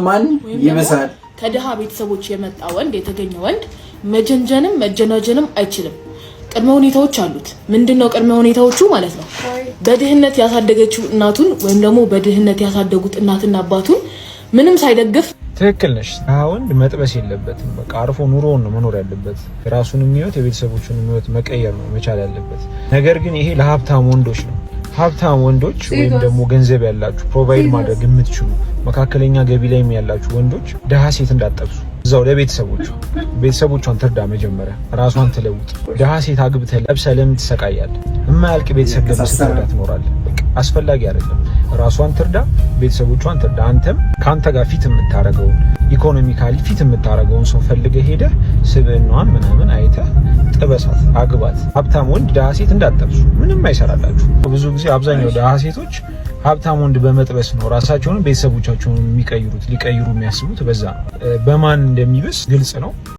ማን ወይም ደግሞ ይብሳል? ከድሃ ቤተሰቦች የመጣ ወንድ፣ የተገኘ ወንድ መጀንጀንም መጀናጀንም አይችልም። ቅድመ ሁኔታዎች አሉት። ምንድን ነው ቅድመ ሁኔታዎቹ ማለት ነው? በድህነት ያሳደገችው እናቱን ወይም ደግሞ በድህነት ያሳደጉት እናትና አባቱን ምንም ሳይደግፍ ትክክል ነሽ። ድሃ ወንድ መጥበስ የለበትም። በቃ አርፎ ኑሮውን ነው መኖር ያለበት። የራሱን ህይወት፣ የቤተሰቦቹን ህይወት መቀየር ነው መቻል ያለበት። ነገር ግን ይሄ ለሀብታም ወንዶች ነው። ሀብታም ወንዶች ወይም ደግሞ ገንዘብ ያላችሁ፣ provide ማድረግ የምትችሉ፣ መካከለኛ ገቢ ላይም ያላችሁ ወንዶች ድሃ ሴት እንዳትጠብሱ። እዛው ለቤተሰቦቿ፣ ቤተሰቦቿን ትርዳ መጀመሪያ፣ ራሷን ትለውጥ። ድሃ ሴት አግብተህ ለብሰህ ለምን ትሰቃያለህ? የማያልቅ ቤተሰብ ለምን ስትረዳ ትኖራለህ? በቃ አስፈላጊ አይደለም። ራሷን ትርዳ፣ ቤተሰቦቿን ትርዳ። አንተም ከአንተ ጋር fit የምታረገውን፣ economically fit የምታረገውን ሰው ፈልገህ ሄደህ ስብዕናዋን ምናምን አይተህ ጥበሳት፣ አግባት። ሀብታም ወንድ ድሃ ሴት እንዳትጠብሱ፣ ምንም አይሰራላችሁ። ብዙ ጊዜ አብዛኛው ድሃ ሴቶች ሀብታም ወንድ በመጥበስ ነው ራሳቸውንም ቤተሰቦቻቸውን የሚቀይሩት፣ ሊቀይሩ የሚያስቡት በዛ ነው። በማን እንደሚብስ ግልጽ ነው።